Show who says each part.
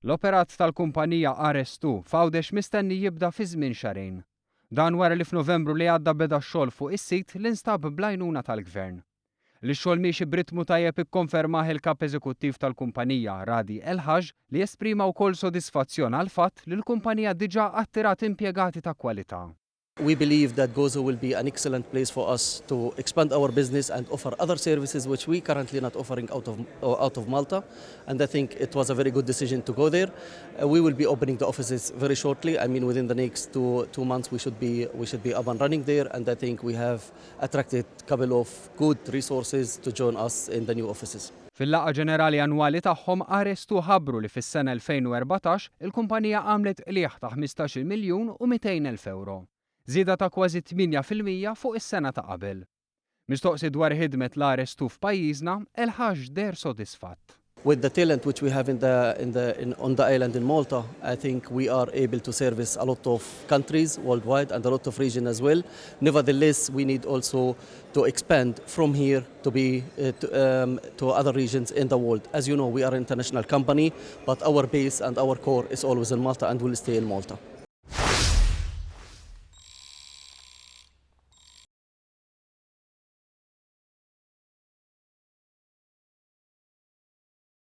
Speaker 1: L-operat tal-kumpanija RS2 f'Għawdex mistenni jibda fi żmien xahrejn. Dan wara li f'Novembru li għadda beda x-xogħol fuq is-sit li nstab bl-għajnuna tal-Gvern. Li x-xogħol miexi b'ritmu tajjeb ikkonfermah il-Kap Eżekuttiv tal-kumpanija, Radi El Haj, li esprima wkoll sodisfazzjon għall-fatt li l-kumpanija diġà attirat impjegati ta' kwalità.
Speaker 2: We believe that Gozo will be an excellent place for us to expand our business and offer other services which we currently not offering out of Malta. And I think it was a very good decision to go there. We will be opening the offices very shortly. I mean, within the next 2 months, we should be up and running there. And I think we have attracted a couple of good resources to join us in the new offices.
Speaker 1: Fil-laqgħa ġenerali annwali tagħhom, RS2 ħabbru li fis-sena 2014 il-kumpanija għamlet qligħ ta' 15 miljun u 200 elf euro. Żieda ta' kważi 8% fuq is-sena ta' qabel. Mistoqsi dwar ħidmet l-RS2 f'pajjiżna, El Haj deher sodisfatt.
Speaker 2: With the talent which we have in the, in the, in, on the island in Malta, I think we are able to service a lot of countries worldwide and a lot of regions as well. Nevertheless, we need also to expand from here to be to other regions in the world. As you know, we are an international company, but our base and our core is always in Malta and will stay in Malta.